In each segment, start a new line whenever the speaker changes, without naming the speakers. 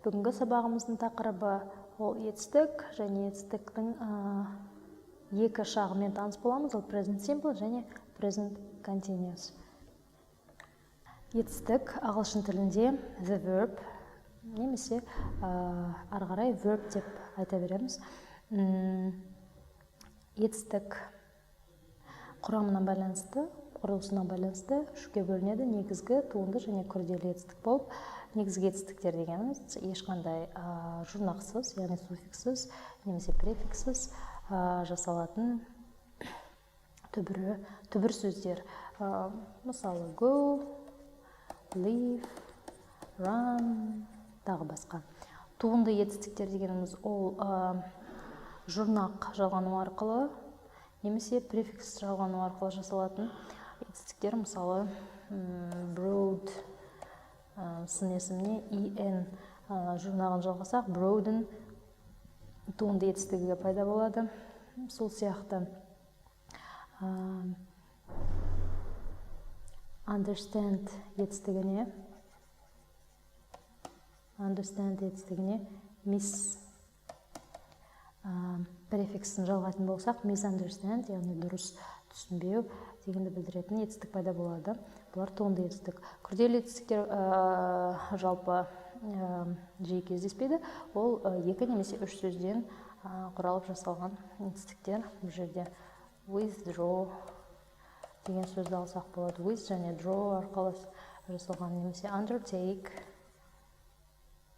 Бүгінгі сабағымыздың тақырыбы ол етістік және етістіктің екі шағымен таныс боламыз, ол present simple және present continuous. Етістік ағылшын тілінде the verb немесе ары қарай verb деп айта береміз. Етістік құрамына байланысты, құрылысына байланысты үшке бөлінеді: негізгі, туынды және күрделі етістік болып. Негізгі етістіктер дегеніміз ешқандай жұрнақсыз, яғни суффикссіз немесе префикссіз жасалатын түбір сөздер. Мысалы, go, leave, run, тағы басқа. Туынды етістіктер дегеніміз ол жұрнақ жалғану арқылы немесе префикс жалғану арқылы жасалатын етістіктер. Мысалы, broad сын есіміне en жұрнағын жалғасақ, broaden туынды етістігі пайда болады. Сол сияқты understand етістігіне mis префиксін жалғайтын болсақ, misunderstand, яғни дұрыс түсінбеу дегенді білдіретін етістік пайда болады. Бұлар туынды етістік. Күрделі етістіктер жалпы жиі кездеспейді. Ол екі немесе үш сөзден құралып жасалған етістіктер. Бұл жерде withdraw деген сөзді алсақ болады, with және draw арқылы жасалған, немесе undertake.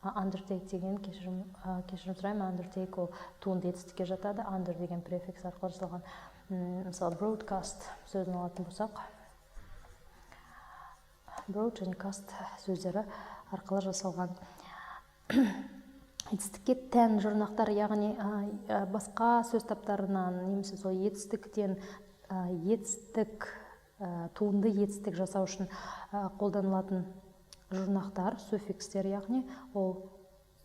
Undertake деген, кешірім сұраймын, undertake ол туынды етістікке жатады, under деген префикс арқылы жасалған. Мысалы, broadcast сөзін алатын болсақ, broad және cast сөздері арқылы жасалған. Етістікке тән жұрнақтар, яғни басқа сөз таптарынан немесе сол етістіктен етістік, туынды етістік жасау үшін қолданылатын жұрнақтар, суффикстер, яғни ол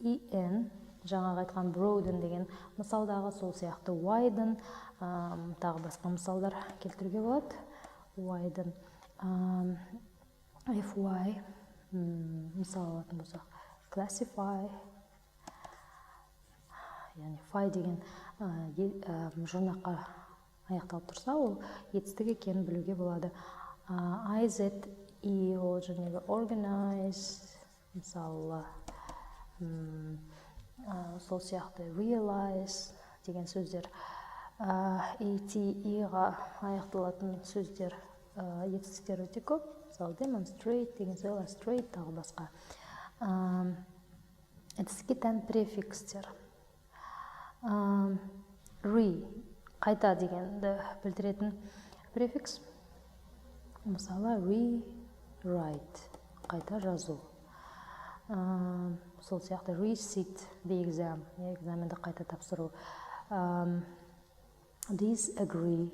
en, жаңағы айтқан broaden деген мысалдағы, сол сияқты widen, тағы басқа мысалдар келтіруге болады. Widen, fy, мысал алатын болсақ, classify, яғни fy деген жұрнаққа аяқталып тұрса, ол етістік екенін білуге болады. I, z, e, ол жаңағы organize, мысалы, сол сияқты realize деген сөздер, e, t, e-ға аяқталатын сөздер, етістіктер өте көп. Мысалы, demonstrate деген сөз, illustrate, тағы басқа. Етістікке тән префикстер. Re қайта дегенді білдіретін префикс, мысалы, rewrite, қайта жазу. Сол сияқты resit the exam, экзаменді қайта тапсыру. Disagree,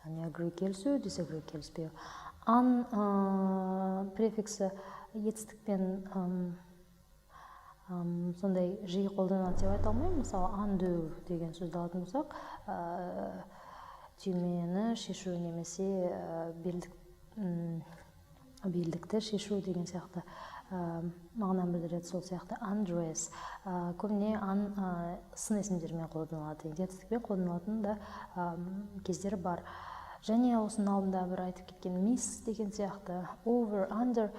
яғни agree келісу, disagree келіспеу. Un префиксі етістікпен сондай жиі қолданылады деп айта алмаймын. Мысалы, undo деген сөзді алатын болсақ, түймені шешу немесе белдікті шешу деген сияқты мағынаны білдіреді. Сол сияқты undress. Көбіне un сын есімдермен қолданылады, етістікпен қолданылатын да кездері бар. Және осының алдында бір айтып кеткен mis деген сияқты, over, under,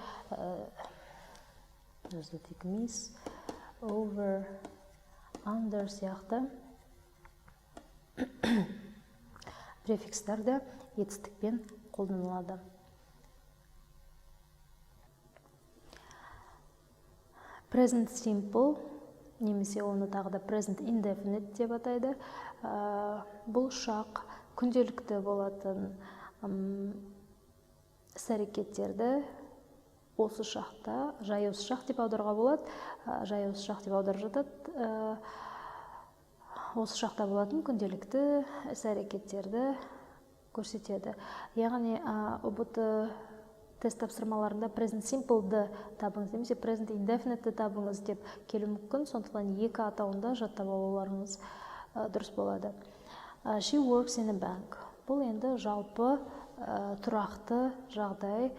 жазып өтейік, mis, over, under сияқты префикстер де етістікпен қолданылады. Present simple немесе оны тағы да present indefinite деп атайды. Бұл шақ күнделікті болатын іс-әрекеттерді осы шақта, жай осы шақ деп аударуға болады, жай осы шақ деп аударып жатады. Осы шақта болатын күнделікті іс-әрекеттерді көрсетеді. Яғни ҰБТ тест тапсырмаларында present simple-ды табыңыз немесе present indefinite-ті табыңыз деп келуі мүмкін. Сондықтан екі атауында жаттап алуларыңыз дұрыс болады. She works in a bank. Бұл енді жалпы тұрақты жағдай,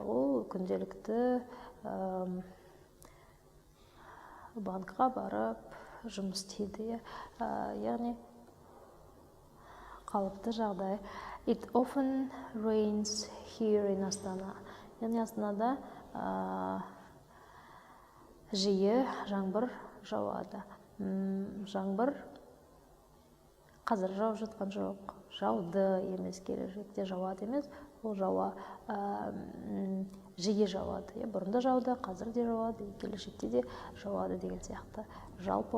ол күнделікті банкқа барып жұмыс істейді, яғни қалыпты жағдай. It often rains here in Astana. Яғни Астанада жиі жаңбыр жауады. Жаңбыр қазір жауып жатқан жоқ, жауды емес, келешекте жауады емес, ол жиі жауады. Бұрын да жауды, қазір де жауады, келешекте де жауады деген сияқты. Жалпы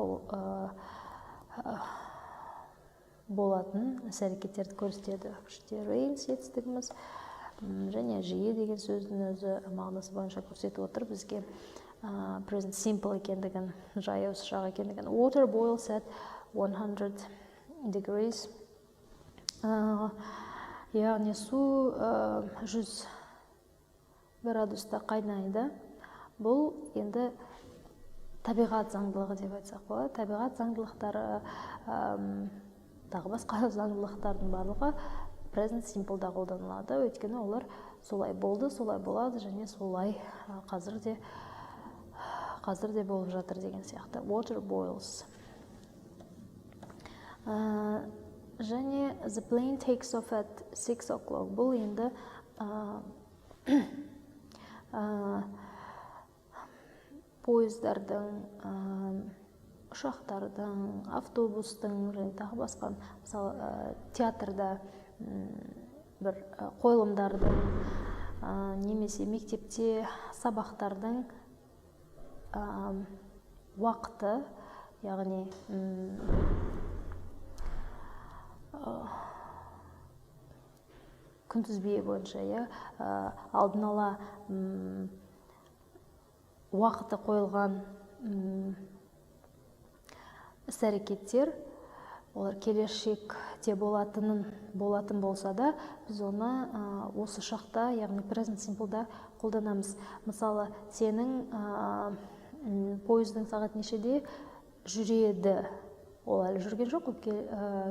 болатын іс-әрекеттерді көрсетеді. Rains етістігіміз және жиі деген сөздің өзі мағынасы бойынша көрсетіп отыр бізге present simple екендігін, жай осы шақ екендігін. Water boils at 100 degrees. Яғни су 100 градуста қайнайды. Бұл енді табиғат заңдылығы деп айтсақ болады. Табиғат заңдылықтары, тағы басқа заңдылықтардың барлығы present simple-да қолданылады. Өйткені олар солай болды, солай болады және солай қазір де болып жатыр деген сияқты. Water boils. Және the plane takes off at 6 o'clock. Бұл енді пойыздардың, ұшақтардың, автобустың және тағы басқа, мысалы, театрда бір қойылымдардың немесе мектепте сабақтардың уақыты, яғни күнтізбе бойынша, алдын ала уақыты қойылған іс-әрекеттер, олар келешекте болатын болса да, біз оны осы шақта, яғни present simple-да қолданамыз. Мысалы, сенің пойыздың сағат нешеде жүреді? Ол әлі жүрген жоқ, ол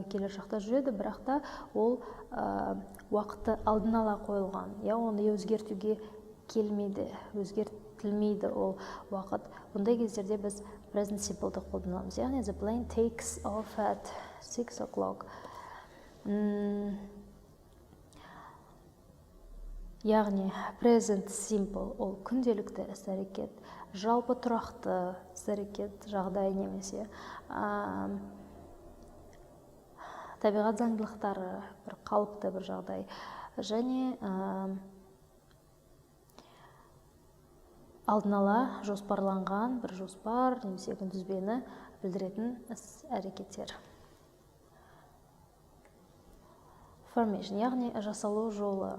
келер шақта жүреді, бірақ та ол уақыты алдын ала қойылған, оны өзгертуге келмейді, өзгертілмейді ол уақыт. Бұндай кездерде біз present simple-ды қолданамыз, яғни the plane takes off at 6 o'clock. Яғни present simple ол күнделікті іс-әрекет, жалпы тұрақты іс-әрекет, жағдай немесе табиғат заңдылықтары, бір қалыпты бір жағдай және алдын ала жоспарланған бір жоспар немесе күнтізбені білдіретін іс-әрекеттер. Formation, яғни жасалу жолы.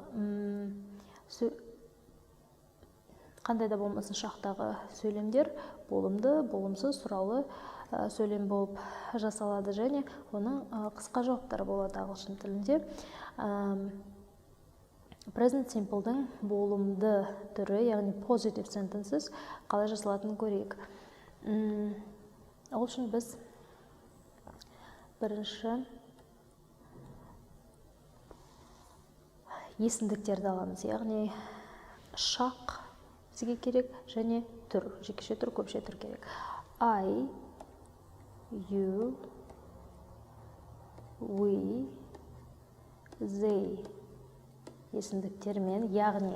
Қандай да болмасын шақтағы сөйлемдер болымды, болымсыз, сұраулы сөйлем болып жасалады және оның қысқа жауаптары болады ағылшын тілінде. Present simple-дың болымды түрі, яғни positive sentences қалай жасалатынын көрейік. Ол үшін біз бірінші есімдіктерді аламыз, яғни шақ бізге керек және түр, жекеше түр, көпше түр керек. I, you, we, they есімдіктермен, яғни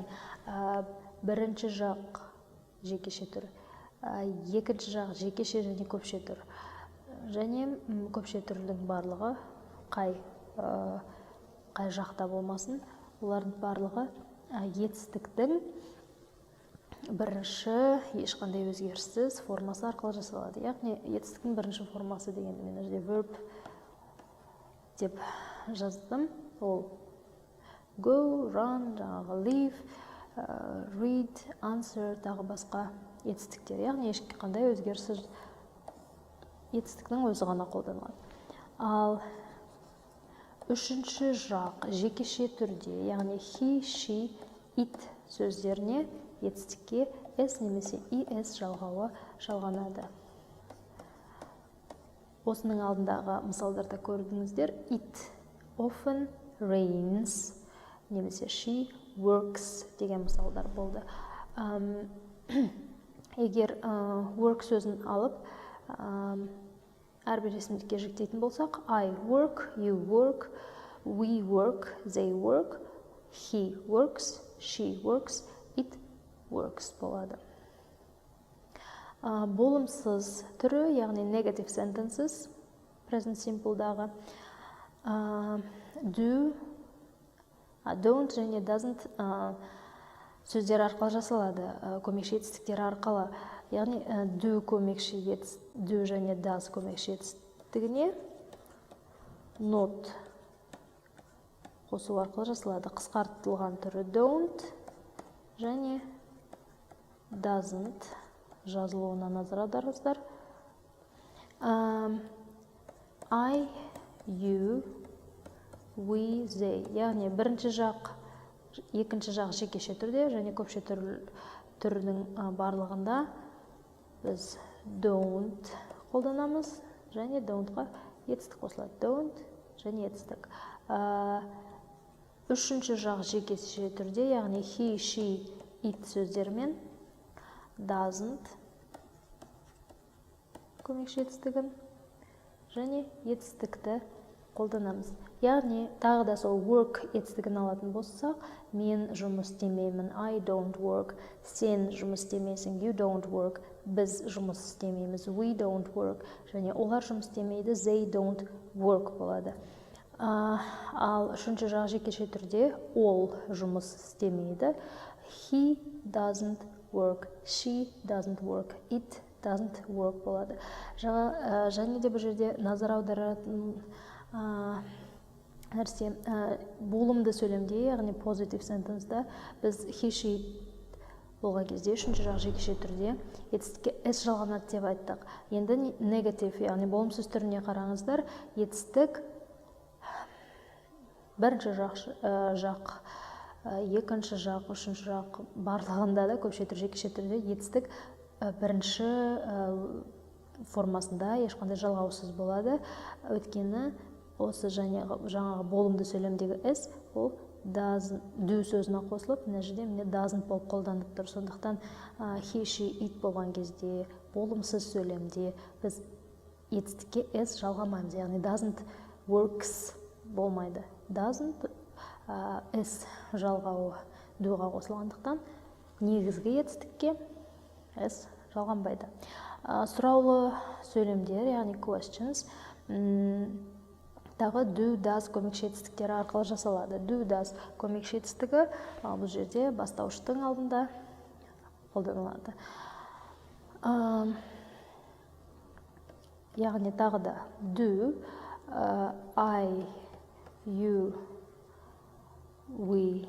бірінші жақ жекеше түр, екінші жақ жекеше және көпше түр. Және көпше түрдің барлығы қай жақта болмасын, олардың барлығы етістіктің бірінші ешқандай өзгеріссіз формасы арқылы жасалады. Яғни етістіктің бірінші формасы дегенді мен мына жерде verb деп жаздым. Ол go, run, жаңағы leave, read, answer, тағы басқа етістіктер. Яғни ешқандай өзгеріссіз етістіктің өзі ғана қолданылады. Ал үшінші жақ жекеше түрде, яғни he, she, it сөздеріне етістікке s немесе es жалғауы жалғанады. Осының алдындағы мысалдарда көрдіңіздер, it often rains немесе she works деген мысалдар болды. Егер work сөзін алып, әрбір есімдікке жіктейтін болсақ, I work, you work, we work, they work, he works, she works, it works болады. Болымсыз түрі, яғни negative sentences, present simple-дағы do, don't және doesn't сөздер арқылы жасалады, көмекші етістіктер арқылы. Яғни do және does көмекші етістігіне not қосу арқылы жасалады. Қысқартылған түрі don't және doesn't жазылуына назар аударыңыздар. I, you, we, they, яғни бірінші жақ, екінші жақ жекеше түрде және көпше түрінің барлығында біз don't қолданамыз және don't-қа етістік қосылады. Don't және етістік. Үшінші жақ жекеше түрде, яғни he, she, it сөздерімен doesn't көмекші етістігін және етістікті қолданамыз. Яғни тағы да сол work етістігін алатын болсақ, мен жұмыс істемеймін, I don't work, сен жұмыс істемейсің, you don't work, біз жұмыс істемейміз, we don't work, және олар жұмыс істемейді, they don't work болады. Ал үшінші жақ жекеше түрде ол жұмыс істемейді, he doesn't work, she doesn't work, it doesn't work болады. Және де бұл жерде назар аударатын нәрсе, болымды сөйлемде, яғни positive sentence-да біз he, she болған кезде үшінші жақ жекеше түрде етістікке s жалғанады деп айттық. Енді negative, яғни болымсыз түріне қараңыздар. Етістік бірінші жақ, екінші жақ, үшінші жақ, барлығында да көпше түр, жекеше түрде етістік бірінші формасында ешқандай жалғаусыз болады. Өйткені осы және жаңағы болымды сөйлемдегі s ол does, do сөзіне қосылып, мына жерде, міне, doesn't болып қолданып тұр. Сондықтан he, she, it болған кезде болымсыз сөйлемде біз етістікке s жалғамаймыз, яғни doesn't works болмайды. Doesn't, s жалғауы do-ға қосылғандықтан, негізгі етістікке s жалғанбайды. Сұраулы сөйлемдер, яғни questions, тағы do, does көмекші етістіктері арқылы жасалады. Do, does көмекші етістігі бұл жерде бастауыштың алдында қолданылады. Яғни тағы да do, I, you, we,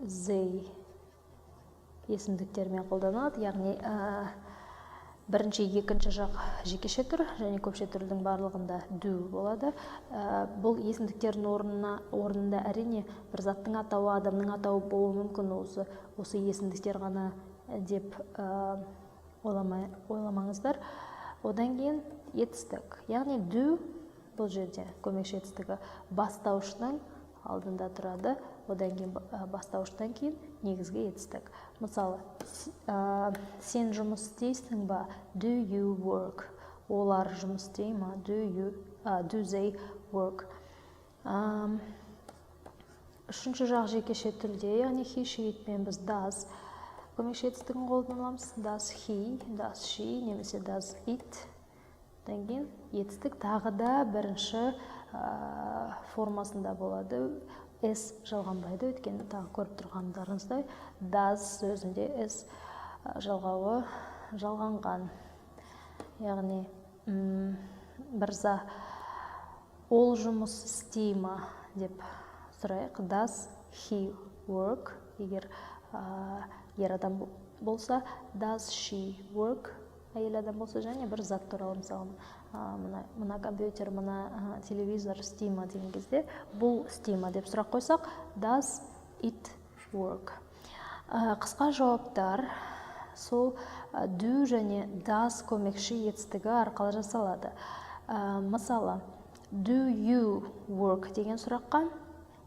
they есімдіктермен қолданылады. Яғни бірінші, екінші жақ жекеше түр және көпше түрдің барлығында do болады. Бұл есімдіктердің орнында, әрине, бір заттың атауы, адамның атауы болуы мүмкін. Осы есімдіктер ғана деп ойламаңыздар. Одан кейін етістік, яғни do бұл жерде көмекші етістігі бастауыштың алдында тұрады, одан кейін бастауыштан кейін негізгі етістік. Мысалы, сен жұмыс істейсің ба? Do you work? Олар жұмыс істей ма? Do they work? Үшінші жақ жекеше тілде, яғни he, she, it-пен біз does көмекші етістігін қолданамыз. Does he, does she немесе does it. Одан кейін етістік тағы да бірінші формасында болады, s жалғанбайды, өйткені тағы көріп тұрғандарыңыздай, does сөзінде s жалғауы жалғанған. Яғни ол жұмыс істей ма деп сұрайық. Does he work? Егер ер адам болса, does she work? Әйел адам болса. Және бір зат туралы, мысалы, мына компьютер, мына телевизор істей ма деген кезде, бұл істей ма деп сұрақ қойсақ, does it work? Қысқа жауаптар сол do және does көмекші етістігі арқылы жасалады. Мысалы, do you work деген сұраққа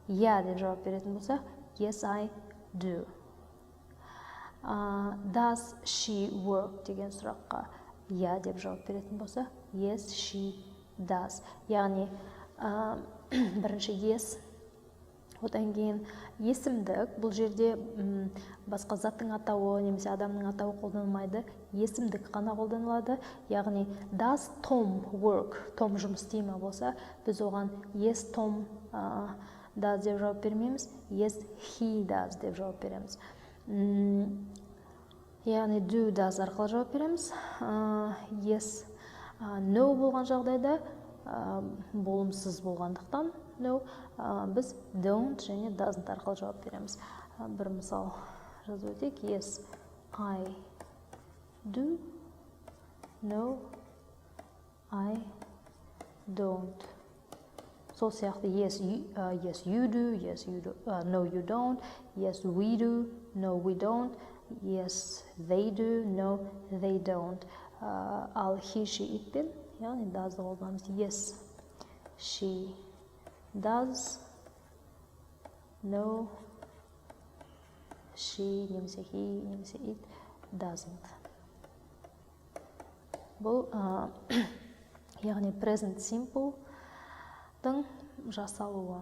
иә деп жауап беретін болсақ, yes, I do. Does she work деген сұраққа иә деп жауап беретін болса, yes, she does. Яғни бірінші yes, одан кейін есімдік. Бұл жерде басқа заттың атауы немесе адамның атауы қолданылмайды, есімдік қана қолданылады. Яғни does Tom work, Том жұмыс істей ма болса, біз оған yes, Tom does деп жауап бермейміз, yes, he does деп жауап береміз. Яғни do, does арқылы жауап береміз. Yes, no болған жағдайда, болымсыз болғандықтан no, біз don't және doesn't арқылы жауап береміз. Бір мысал жазып өтейік. Yes, I do. No, I don't. Сол сияқты yes, yes you do, yes you do, no you don't, yes we do, no we don't, yes they do, no they don't. Ал he, she, it пен, яғни does-ды қолданамыз. Yes, she does, no, she немесе he немесе it doesn't. Бұл яғни present simple-дың жасалуы.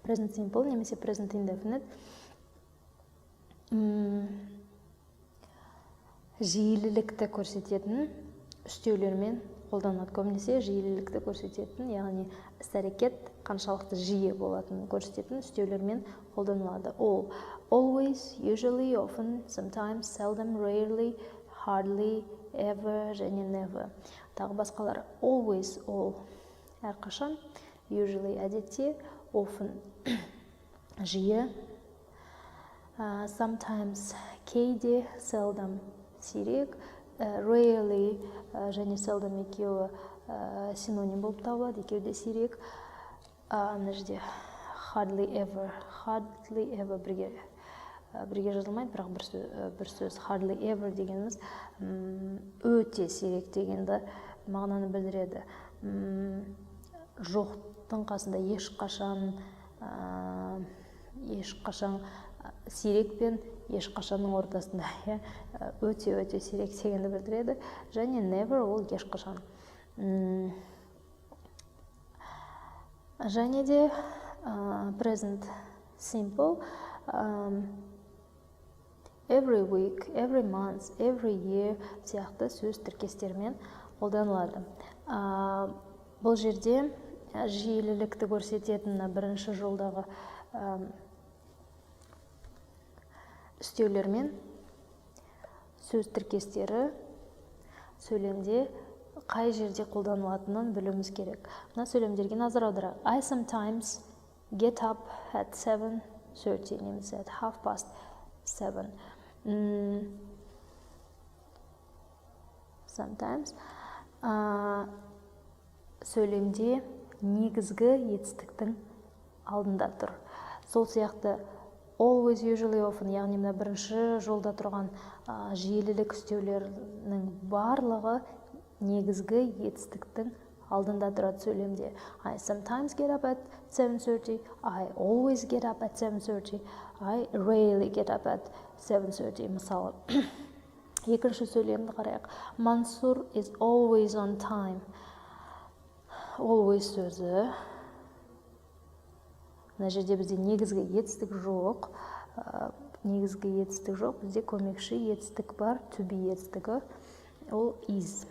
Present simple немесе present indefinite жиілілікті көрсететін үстеулермен қолданылады. Көбінесе жиілілікті көрсететін, яғни іс-әрекет қаншалықты жиі болатынын көрсететін үстеулермен қолданылады. Ол always, usually, often, sometimes, seldom, rarely, hardly, ever және never. Тағы басқалар. Always ол әрқашан, usually әдетте, often жиі, sometimes кейде, seldom сирек, rarely және seldom екеуі синоним болып табылады, екеуі де сирек. Мына жерде hardly ever, hardly ever бірге жазылмайды, бірақ бір сөз. Hardly ever дегеніміз өте сирек дегенді мағынаны білдіреді. Жоқтың қасында ешқашан, ешқашан, сирек пен ешқашанның ортасында, иә, өте-өте сирек дегенді білдіреді. Және never ол ешқашан. Және де present simple every week, every month, every year сияқты сөз тіркестерімен қолданылады. Бұл жерде жиілілікті көрсететін бірінші жолдағы үстеулермен сөз тіркестері сөйлемде қай жерде қолданылатынын білуіміз керек. Мына сөйлемдерге назар аударайық. I sometimes get up at 7:30 немесе at half past seven. Sometimes сөйлемде негізгі етістіктің алдында тұр. Сол сияқты always, usually, often, яғни мына бірінші жолда тұрған жиілілік үстеулерінің барлығы негізгі етістіктің алдында тұрады сөйлемде. I sometimes get up at 7:30, I always get up at 7:30, I rarely get up at 7:30. Мысалы, екінші сөйлемді қарайық. Мансур is always on time. Always сөзі. Мына жерде бізде негізгі етістік жоқ. Негізгі етістік жоқ, бізде көмекші етістік бар, to be етістігі, ол is.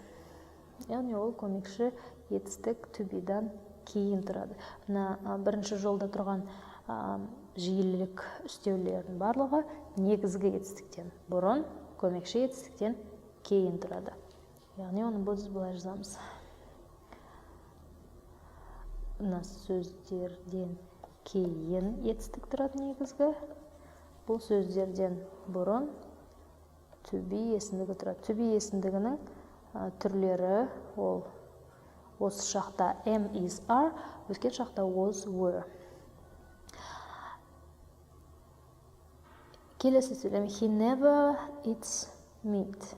Яғни ол көмекші етістік to be-дан кейін тұрады. Мына бірінші жолда тұрған жиілілік үстеулердің барлығы негізгі етістіктен бұрын, көмекші етістіктен кейін тұрады. Яғни оны біз былай жазамыз. Мына сөздерден кейін етістік тұрады негізгі. Бұл сөздерден бұрын to be есімдігі тұрады. To be есімдігінің түрлері ол осы шақта am, is, are, өткен шақта was, were. Келесі сөйлем. He never eats meat.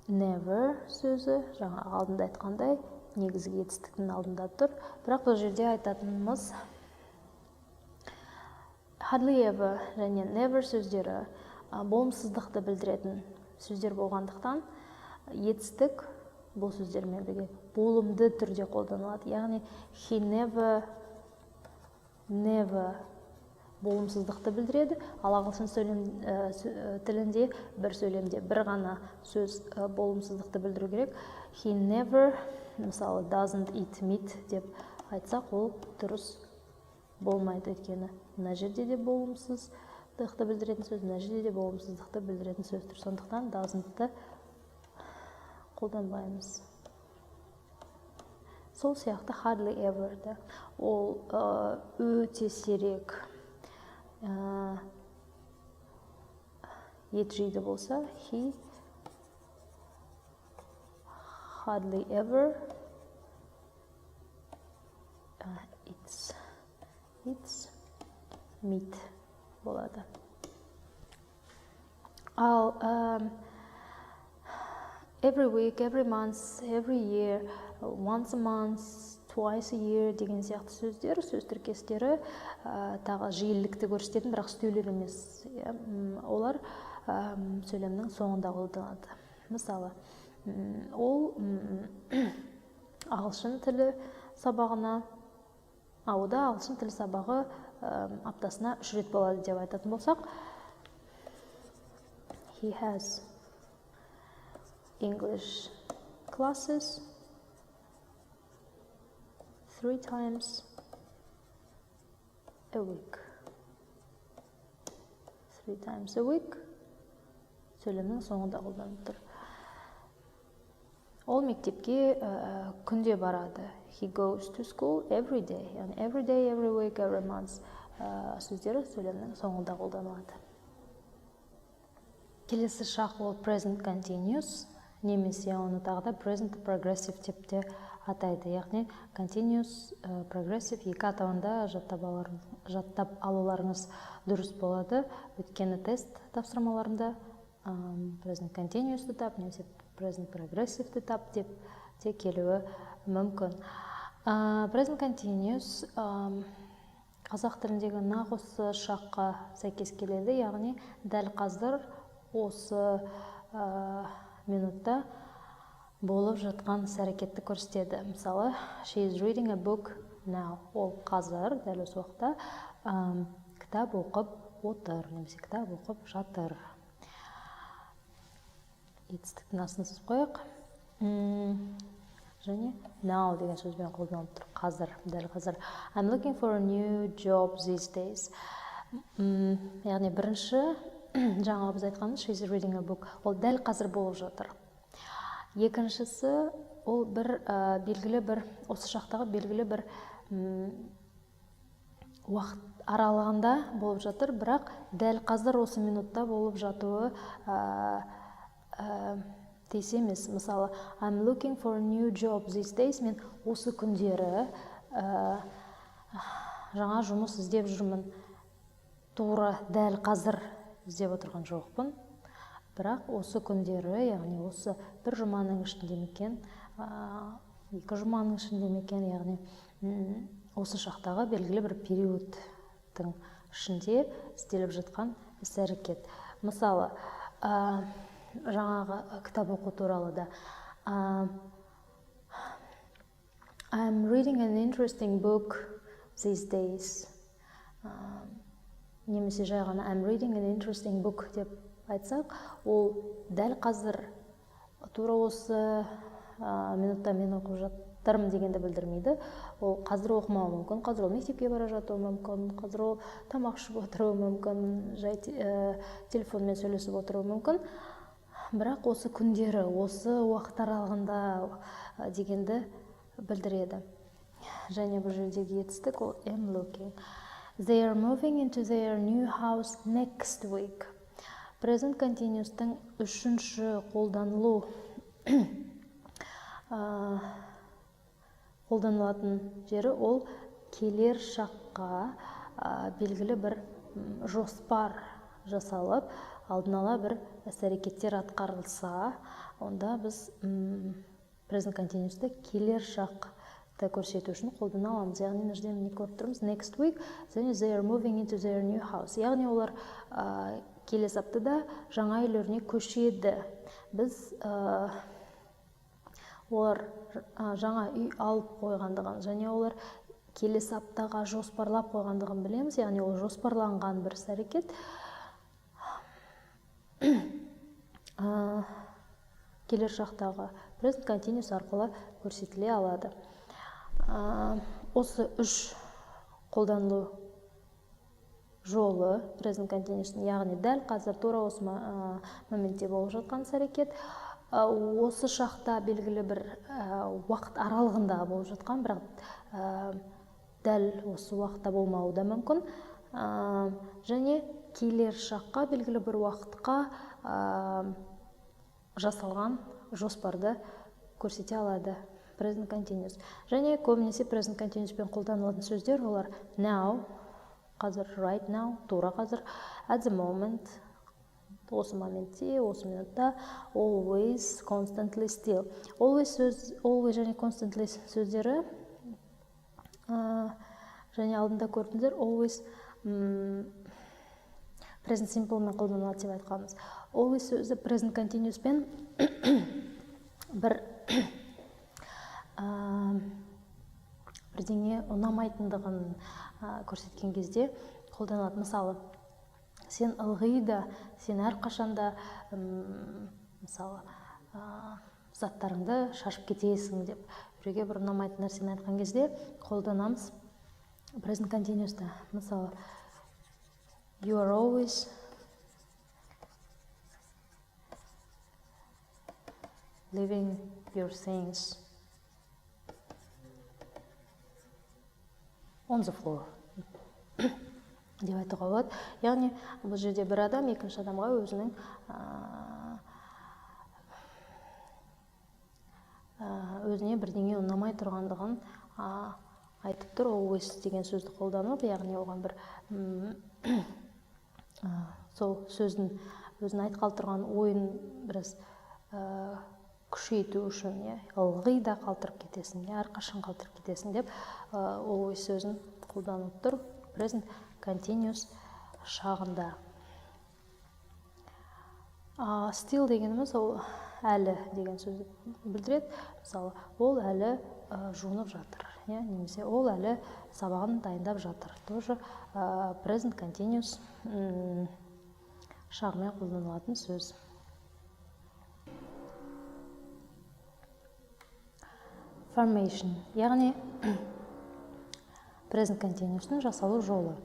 Never сөзі жаңа алдында айтқандай негізгі етістіктің алдында тұр. Бірақ бұл жерде айтатынымыз Hardly ever және never сөздері болымсыздықты білдіретін сөздер болғандықтан, етістік бұл сөздермен бірге болымды түрде қолданылады. Яғни he never, never болымсыздықты білдіреді, ал ағылшын сөйлем тілінде бір сөйлемде бір ғана сөз болымсыздықты білдіру керек. He never, мысалы, doesn't eat meat деп айтсақ, ол дұрыс болмайды, өйткені мына жерде де болымсыздықты білдіретін сөз, мына жерде де болымсыздықты білдіретін сөз тұр. Сондықтан doesn't-ты қолданбаймыз. Сол сияқты hardly ever да, ол өте сирек ет жейді болса, he hardly ever eats meat болады. Ал every week, every month, every year, once a month, twice a year деген сияқты сөздер, сөз тіркестері тағы жиілікті көрсететін, бірақ үстеулер емес. Иә, олар сөйлемнің соңында қолданылады. Мысалы, ол ағылшын тілі сабағына, онда ағылшын тілі сабағы аптасына 3 рет болады деп айтатын болсақ, he has English classes 3 times a week. 3 times a week сөйлемнің соңында қолданып тұр. Ол мектепке күнде барады. He goes to school every day. Яғни every day, every week, every month сөздері сөйлемнің соңында қолданылады. Келесі шақ ол present continuous, немесе оны тағы да present progressive деп те атайды. Яғни continuous, progressive екі атауында жаттап алуларыңыз дұрыс болады. Өйткені тест тапсырмаларында present continuous-ты тап немесе present progressive-ті тап деп те келуі мүмкін. Present continuous қазақ тіліндегі нақ осы шаққа сәйкес келеді, яғни дәл қазір осы минутта болып жатқан іс-әрекетті көрсетеді. Мысалы, she is reading a book now. Ол қазір, дәл осы уақытта кітап оқып отыр немесе кітап оқып жатыр. Етістіктің астын сызып қояйық. Және now деген сөзбен қолданылып тұр. Қазір, дәл қазір. I'm looking for a new job these days. Яғни бірінші жаңағы біз айтқанымыз she is reading a book. Ол дәл қазір болып жатыр. Екіншісі ол бір белгілі бір осы шақтағы белгілі бір уақыт аралығында болып жатыр, бірақ дәл қазір осы минутта болып жатуы тиіс емес. Мысалы, I'm looking for a new job these days. Мен осы күндері жаңа жұмыс іздеп жүрмін. Тура дәл қазір іздеп отырған жоқпын, бірақ осы күндері, яғни осы бір жұманың ішінде ме екен, 2 жұманың ішінде ме екен, яғни осы шақтағы белгілі бір периодтың ішінде істеліп жатқан іс-әрекет. Мысалы, жаңағы кітап оқу туралы да, I'm reading an interesting book these days. Немесе жай ғана I'm reading an interesting book деп айтсақ, ол дәл қазір тура осы минутта мен оқып жатырмын дегенді білдірмейді. Ол қазір оқымауы мүмкін, қазір ол мектепке бара жатуы мүмкін, қазір ол тамақ ішіп отыруы мүмкін, жай телефонмен сөйлесіп отыруы мүмкін. Бірақ осы күндері, осы уақыт аралығында дегенді білдіреді. Және бұл жердегі етістік ол am looking. They are moving into their new house next week. Present continuous-тың үшінші қолданылатын жері ол келер шаққа белгілі бір жоспар жасалып, алдын ала бір іс-әрекеттер атқарылса, онда біз present continuous-ты келер шақтың көрсету үшін қолдана аламыз. Яғни мына жерде міне көріп тұрмыз, next week then they are moving into their new house. Яғни олар келесі аптада жаңа үйлеріне көшеді. Біз олар жаңа үй алып қойғандығын және олар келесі аптаға жоспарлап қойғандығын білеміз. Яғни ол жоспарланған бір іс-әрекет. Келер шақтағы present continuous арқылы көрсетіле алады. Осы үш қолданылу жолы present continuous, яғни дәл қазір тура осы моментте болып жатқан іс-әрекет, осы шақта белгілі бір уақыт аралығында болып жатқан, бірақ дәл осы уақытта болмауы да мүмкін. Және келер шаққа белгілі бір уақытқа жасалған жоспарды көрсете алады present continuous. Және көбінесе present continuous-пен қолданылатын сөздер олар now, қазір, right now, тура қазір, at the moment, осы моментте, осы минутта, always, constantly, still. Always сөз, always және constantly сөздері және алдында көрдіңіздер, always present simple-мен қолданылады деп айтқанбыз. Always сөзі present continuous-пен бір бірдеңе ұнамайтындығын көрсеткен кезде қолданылады. Мысалы, сен ылғи да, сен әрқашанда, мысалы, заттарыңды шашып кетесің деп біреуге бір ұнамайтын нәрсені айтқан кезде қолданамыз present continuous-та. Мысалы, you are always leaving your things on the floor деп айтуға болады. Яғни бұл жерде бір адам екінші адамға өзінің өзіне бірдеңе ұнамай тұрғандығын айтып тұр. Always деген сөзді қолданып, яғни оған бір сол сөздің өзін айтқалы тұрған ойын біраз күшейту үшін, ылғи да қалдырып кетесің, әрқашан қалдырып кетесің деп always сөзін қолданып тұр present continuous шағында. Still дегеніміз ол әлі деген сөзді білдіреді. Мысалы, ол әлі жуынып жатыр, немесе ол әлі сабағын дайындап жатыр. Тоже present continuous шағымен қолданылатын сөз. Formation, яғни present continuous-ның жасалу жолы.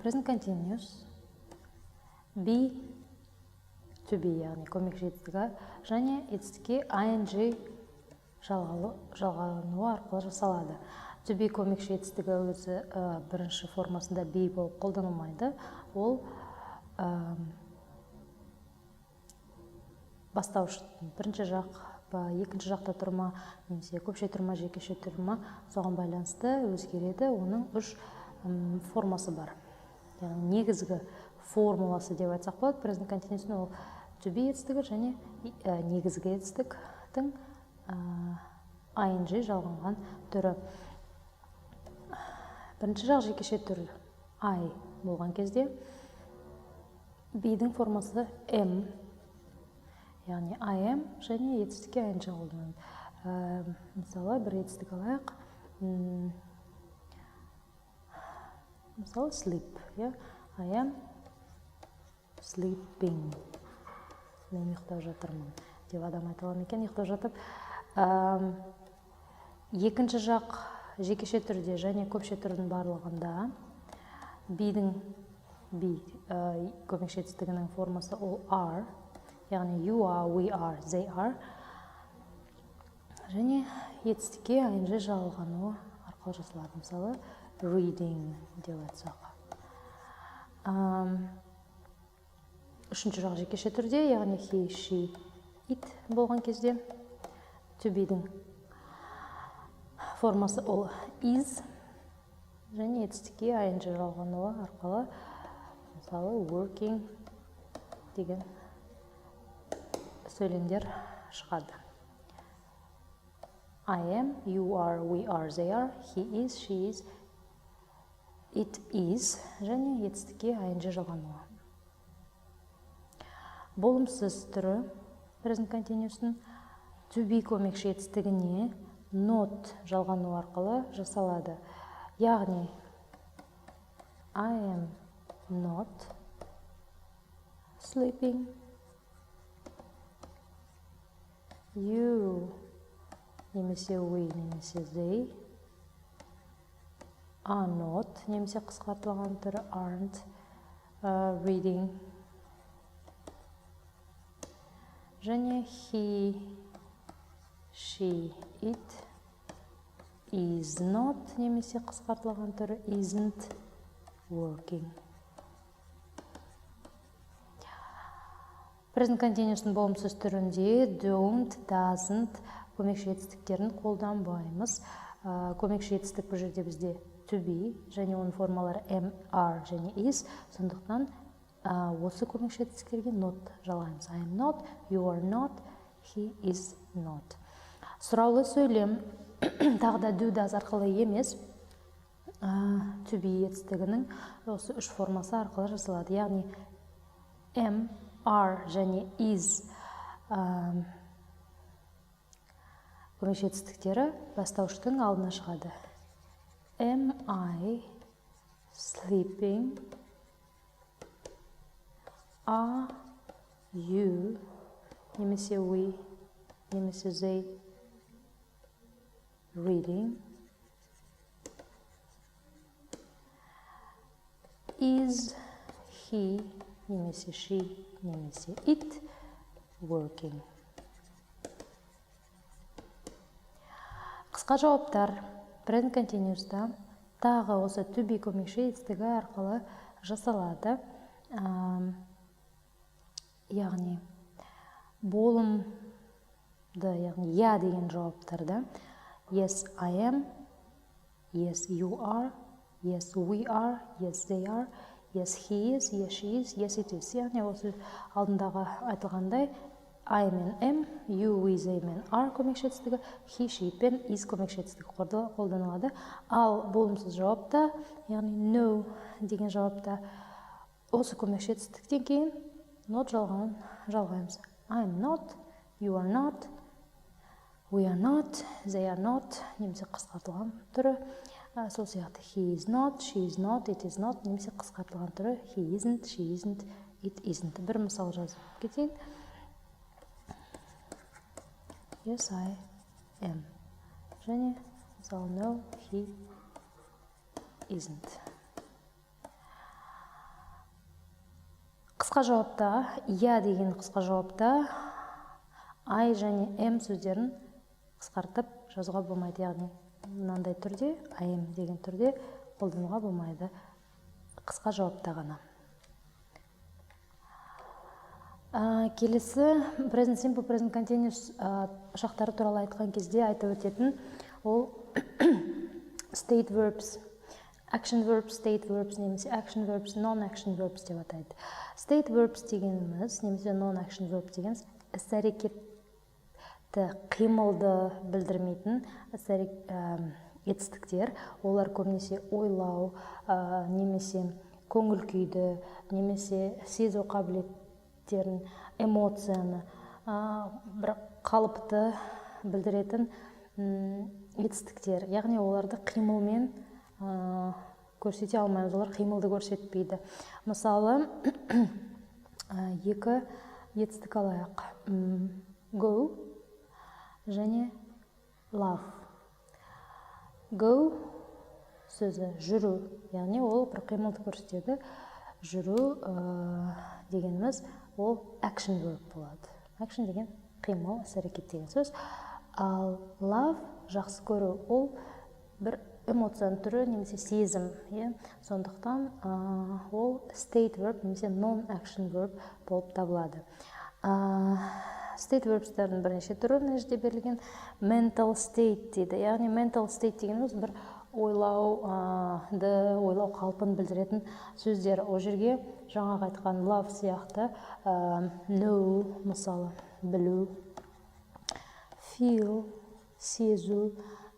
Present continuous be to be, яғни көмекші етістігі және етістікке ing жалғануы арқылы жасалады. To be көмекші етістігі өзі бірінші формасында be болып қолданылмайды. Ол бастауыш бірінші жақ, екінші жақта тұр ма, немесе көпше тұр ма, жекеше тұр ма, соған байланысты өзгереді. Оның үш формасы бар. Яғни негізгі формуласы деп айтсақ болады present continuous-ның, ол to be етістігі және негізгі етістіктің ing жалғанған түрі. Бірінші жақ жекеше түр I болған кезде be-дің формасы am, яғни I am және етістікке ing қолданылады. Мысалы, бір етістік алайық. Мысалы, sleep, I am sleeping, мен ұйықтап жатырмын деп адам айта ала ма екен ұйықтап жатып. Екінші жақ жекеше түрде және көпше түрдің барлығында be-дің be көмекші етістігінің формасы ол are, яғни you are, we are, they are және етістікке ing жалғануы арқылы жасалады. Мысалы, reading деп айтсақ. Үшінші жақ жекеше түрде, яғни he, she, it болған кезде to be-дің формасы ол is және етістікке ing жалғануы арқылы, мысалы, working деген сөйлемдер шығады. I am, you are, we are, they are, he is, she is, it is және етістікке ing жалғануы. Болымсыз түрі present continuous-тың to be көмекші етістігіне not жалғану арқылы жасалады. Яғни I am not sleeping, you немесе we немесе they are not немесе қысқартылған түрі aren't reading және he, she, it is not немесе қысқартылған түрі isn't working. Present continuous-тың болымсыз түрінде don't, doesn't көмекші етістіктерін қолданбаймыз. Көмекші етістік бұл жерде бізде to be және оның формалары am, are және is. Сондықтан осы көмекші етістіктерге not жалғаймыз. I am not, you are not, he is not. Сұраулы сөйлем тағы да do, does арқылы емес, to be етістігінің осы үш формасы арқылы жасалады. Яғни am, are және is көмекші етістіктері бастауыштың алдына шығады. Am I sleeping? Are you немесе we немесе they reading? Is he немесе she немесе it working? Қысқа жауаптар present continuous-та тағы осы to be көмекші етістігі арқылы жасалады. Яғни болымды, яғни я деген жауаптарда yes I am, yes you are, yes we are, yes they are, yes he is, yes she is, yes it is. Яғни осы алдындағы айтылғандай I мен am, you, we, they мен are көмекші етістігі, he, she, it пен is көмекші етістігі қолданылады. Ал болымсыз жауапта, яғни no деген жауапта осы көмекші етістіктен кейін not жалғаймыз. I am not, you are not, we are not, they are not немесе қысқартылған түрі. Сол сияқты he is not, she is not, it is not немесе қысқартылған түрі he isn't, she isn't, it isn't. Бір мысал жазып кетейін. Yes, I am. Және мысалы no, he isn't. Қысқа жауапта, я деген қысқа жауапта I және am сөздерін қысқартып жазуға болмайды. Яғни мынандай түрде, I am деген түрде қолдануға болмайды. Қысқа жауапта ғана. Келесі present simple, present continuous шақтары туралы айтқан кезде айтып өтетін ол state verbs, action verbs, state verbs немесе action verbs, non-action verbs деп атайды. State verbs дегеніміз немесе non-action verb дегеніміз іс-әрекетті, қимылды білдірмейтін етістіктер. Олар көбінесе ойлау, немесе көңіл күйді, немесе сезу қабілеттерін, эмоцияны, бір қалыпты білдіретін етістіктер. Яғни оларды қимылмен көрсете алмаймыз, олар қимылды көрсетпейді. Мысалы, екі етістік алайық. Go және love. Go сөзі жүру, яғни ол бір қимылды көрсетеді. Жүру дегеніміз ол action verb болады. Action деген қимыл, іс-әрекет деген сөз. Ал love жақсы көру, ол бір эмоцияның түрі немесе сезім, иә? Сондықтан ол state verb немесе non-action verb болып табылады. State verbs'тердің бірнеше түрі мына жерде берілген. Mental state дейді. Яғни mental state дегеніміз бір ойлау қалпын білдіретін сөздер. Ол жерге жаңағы айтқан love сияқты, know мысалы, білу, feel, сезу,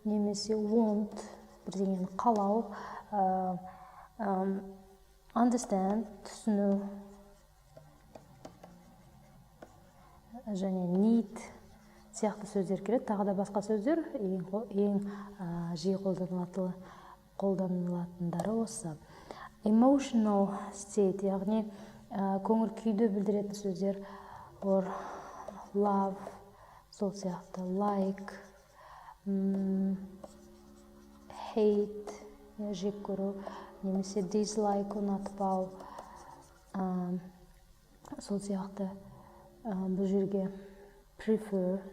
немесе want, бірдеңені қалау, understand, түсіну, және need сияқты сөздер келеді. Тағы да басқа сөздер, ең жиі қолданылатындары осы. Emotional state, яғни көңіл күйді білдіретін сөздер, or love, сол сияқты, like, hate, жек көру, немесе dislike, ұнатпау, сол сияқты. Бұл жерге prefer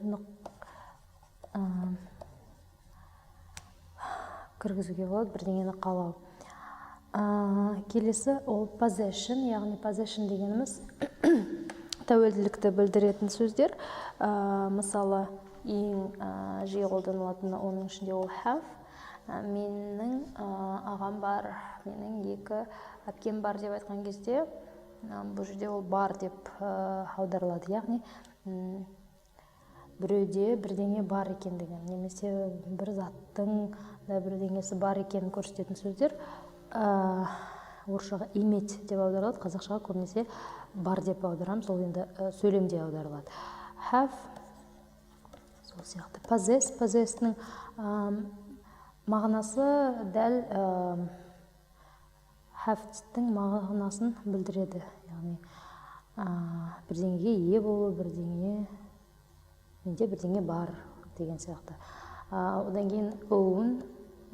кіргізуге болады, бірдеңені қалау. Келесі ол possession, яғни possession дегеніміз тәуелділікті білдіретін сөздер. Мысалы, ең жиі қолданылатыны оның ішінде ол have. Менің ағам бар, менің екі әпкем бар деп айтқан кезде, бұл жерде ол бар деп аударылады, яғни біреуде бірдеңе бар екендігін немесе бір заттың да бірдеңесі бар екенін көрсететін сөздер. Орысшаға иметь деп аударылады, қазақшаға көбінесе бар деп аударамыз, ол енді сөйлемде аударылады. Have сол сияқты. Possess, possess-ның мағынасы дәл have-тің мағынасын білдіреді, яғни бірдеңеге ие болу, бірдеңе, менде бірдеңе бар деген сияқты. Одан кейін own,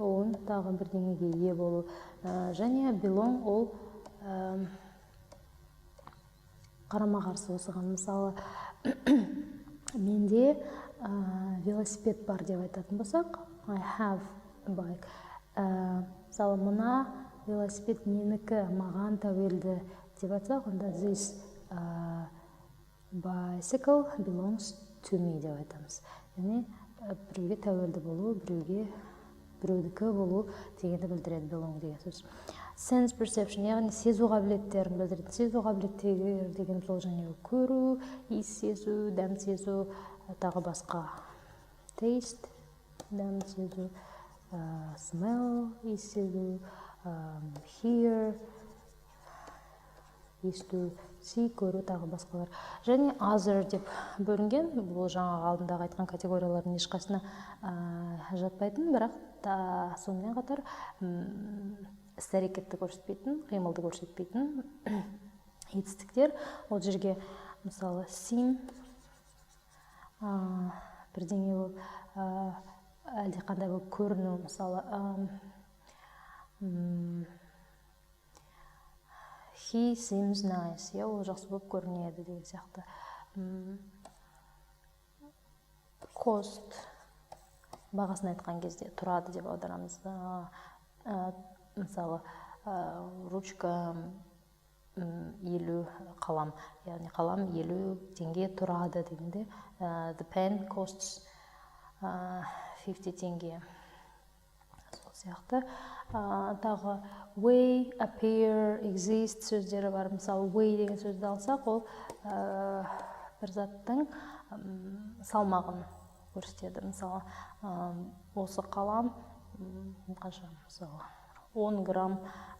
own тағы бірдеңеге ие болу, және belong ол қарама-қарсы осыған. Мысалы, менде велосипед бар деп айтатын болсақ, I have a bike. Мысалы, мына велосипед менікі, маған тәуелді деп айтсақ, онда this bicycle belongs to me деп айтамыз. Яғни біреуге тәуелді болу, біреудікі болу дегенді білдіреді belong деген сөз. Sense perception, яғни сезу қабілеттерін білдіреді. Сезу қабілеттері деген сол жаңағы көру, иіс сезу, дәм сезу, тағы басқа. Taste, дәм сезу, smell, иіс сезу, hear, есту, see, көру, тағы басқалар. Және other деп бөлінген, бұл жаңағы алдындағы айтқан категориялардың ешқайсысына жатпайтын, бірақ та сонымен қатар іс әрекетті көрсетпейтін, қимылды көрсетпейтін етістіктер. Ол жерге, мысалы, seem, бірдеңе болып, әлдеқандай болып көріну, мысалы, he seems nice, иә, ол жақсы болып көрінеді деген сияқты. Cost, бағасын айтқан кезде тұрады деп аударамыз. Мысалы, ручка 50, қалам, яғни қалам 50 теңге тұрады дегенде, the pen costs 50 теңге, сол сияқты. Тағы weigh, appear, exist сөздері бар. Мысалы, weigh деген сөзді алсақ, ол бір заттың салмағын көрсетеді. Мысалы, осы қалам қанша, мысалы, 10 грамм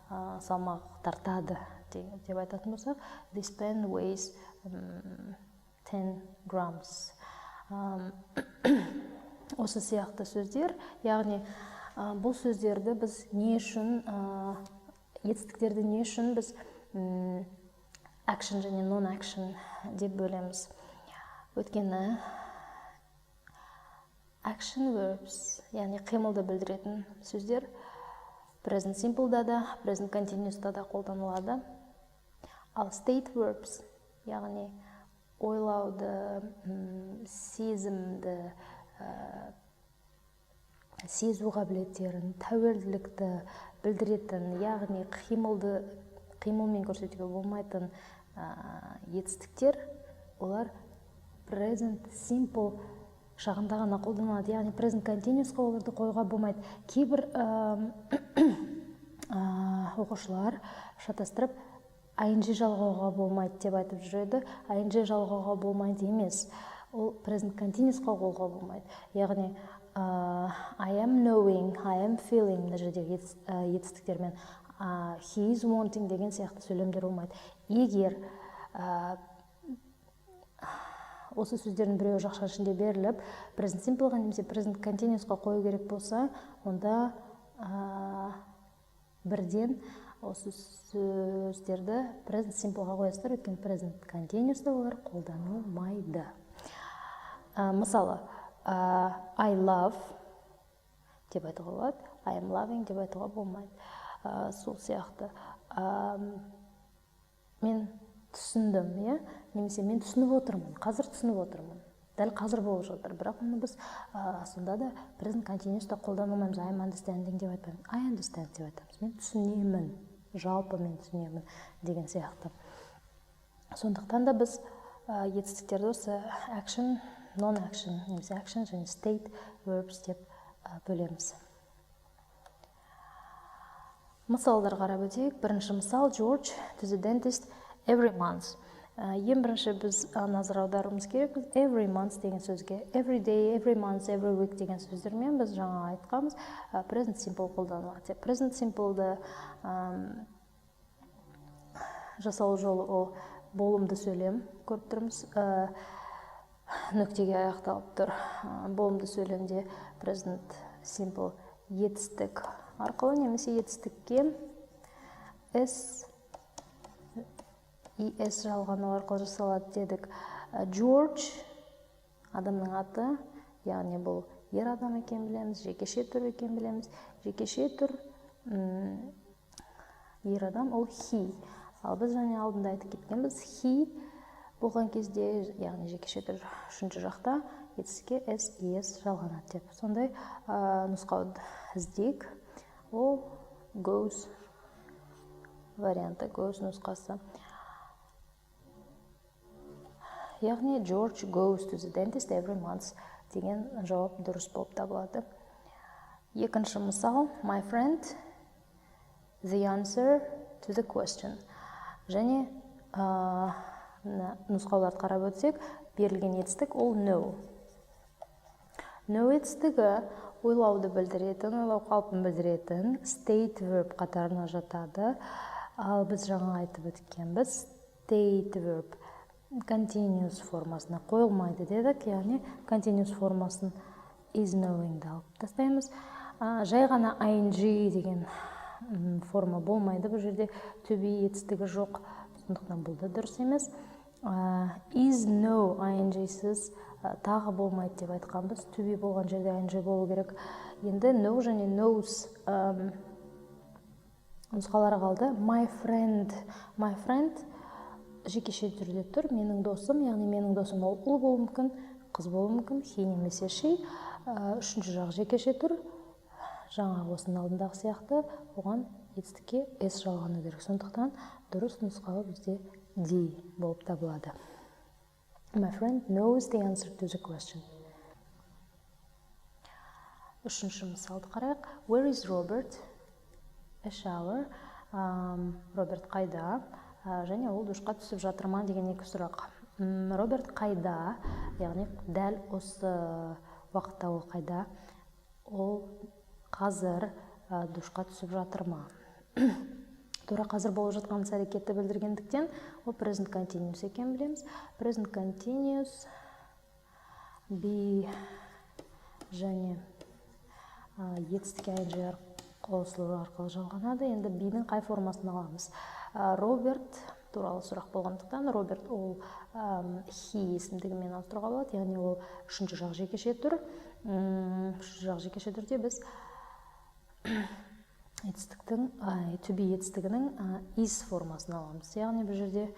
салмақ тартады деп айтатын болсақ, this pen weighs 10 grams. Осы сияқты сөздер, яғни бұл сөздерді біз не үшін, етістіктерді не үшін біз action және non action деп бөлеміз? Өйткені action verbs, яғни қимылды білдіретін сөздер, present simple-да да, present continuous-та да қолданылады. Ал state verbs, яғни ойлауды, сезімді, сезу қабілеттерін, тәуелділікті білдіретін, яғни қимылды қимылмен көрсетуге болмайтын етістіктер, олар present simple шағында ғана қолданылады, яғни present continuous-қа оларды қоюға болмайды. Кейбір оқушылар шатастырып, ing жалғауға болмайды деп айтып жүреді. Ing жалғауға болмайды емес, ол present continuous-қа қоюға болмайды, яғни I am knowing, I am feeling мына жердегі етістіктермен he is wanting деген сияқты сөйлемдер болмайды. Егер осы сөздердің біреуі жақша ішінде беріліп, present simple-ға немесе present continuous-қа қою керек болса, онда бірден осы сөздерді present simple-ға қоясыздар, өйткені present continuous-та олар қолданылмайды. Мысалы, I love деп айтуға болады, I am loving деп айтуға болмайды. Сол сияқты мен түсіндім, иә, немесе мен түсініп отырмын, қазір түсініп отырмын, дәл қазір болып жатыр, бірақ оны біз сонда да present continuous-та қолдана алмаймыз. I am understanding деп айтпаймыз, I understand деп айтамыз, мен түсінемін, жалпы мен түсінемін деген сияқты. Сондықтан да біз етістіктерді осы action, non-action немесе action және state verbs деп бөлеміз. Мысалдар қарап өтейік. Бірінші мысал: George to the dentist every month. Ең бірінші біз назар аударуымыз керек every month деген сөзге. Every day, every month, every week деген сөздермен біз жаңа айтқанбыз, present simple қолданылады деп. Present simple-ды жасалу жолы ол болымды сөйлем, көріп тұрмыз, нүктеге аяқталып тұр. Болымды сөйлемде present simple етістік арқылы немесе етістікке s, es жалғану арқылы жасалады дедік. George адамның аты, яғни бұл ер адам екенін білеміз, жекеше түр екенін білеміз. Жекеше түр, ер адам ол he. Ал біз және алдында айтып кеткенбіз, he болған кезде, яғни жекеше түр үшінші жақта, етістікке s, es жалғанады деп. Сондай нұсқауды іздейік. Ол goes варианты, goes нұсқасы. Яғни George goes to the dentist every month деген жауап дұрыс болып табылады. Екінші мысал: my friend the answer to the question. Және нұсқауларды қарап өтсек, берілген етістік ол know. Know етістігі ойлауды білдіретін, ойлау қалпын білдіретін state verb қатарына жатады. Ал біз жаңа айтып өткенбіз, state verb continuous формасына қойылмайды дедік, яғни continuous формасын is knowing-ді алып тастаймыз. Жай ғана ing деген форма болмайды, бұл жерде to be етістігі жоқ, сондықтан бұл да дұрыс емес. Is know ing-сіз тағы болмайды деп айтқанбыз, to be болған жерде ing болу керек. Енді know және knows нұсқалары қалды. My friend, my friend жекеше түрде тұр, менің досым, яғни менің досым ол ұл болуы мүмкін, қыз болуы мүмкін, he немесе she. Үшінші жақ жекеше тұр, жаңағы осының алдындағы сияқты оған етістікке s жалғану керек. Сондықтан дұрыс нұсқауы бізде D болып табылады. My friend knows the answer to the question. Үшінші мысалды қарайық. Where is Robert? A shower. Роберт қайда? Және ол душқа түсіп жатыр ма деген екі сұрақ. Роберт қайда? Яғни дәл осы уақытта ол қайда? Ол қазір душқа түсіп жатыр ма? Тура қазір болып жатқан іс әрекетті білдіргендіктен, ол present continuous екенін білеміз. Present continuous be және етістікке ing қосылу арқылы жалғанады. Енді be-дің қай формасын аламыз? Роберт туралы сұрақ болғандықтан, Роберт ол he есімдігімен ауыстыруға болады, яғни ол үшінші жақ жекеше түр. Үшінші жақ жекеше түрде біз етістіктің, to be етістігінің is формасын аламыз. Яғни бұл жерде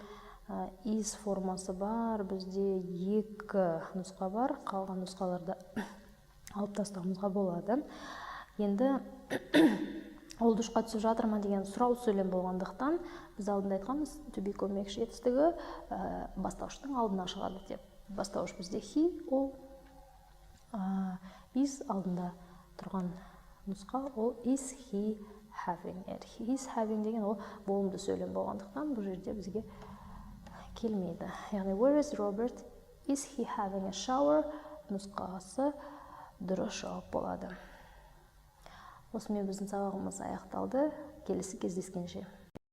is формасы бар, бізде екі нұсқа бар, қалған нұсқаларды алып тастауымызға болады. Енді ол душқа түсіп жатыр ма деген сұрау сөйлем болғандықтан, біз алдында айтқанбыз, to be көмекші етістігі бастауыштың алдына шығады деп. Бастауыш бізде he, ол is алдында тұрған нұсқа ол is he having it. He is having деген ол болымды сөйлем болғандықтан, бұл жерде бізге келмейді. Яғни where is Robert? Is he having a shower нұсқасы Дұрыс жауап болады. Осымен біздің сабағымыз аяқталды. Келесі кездескенше!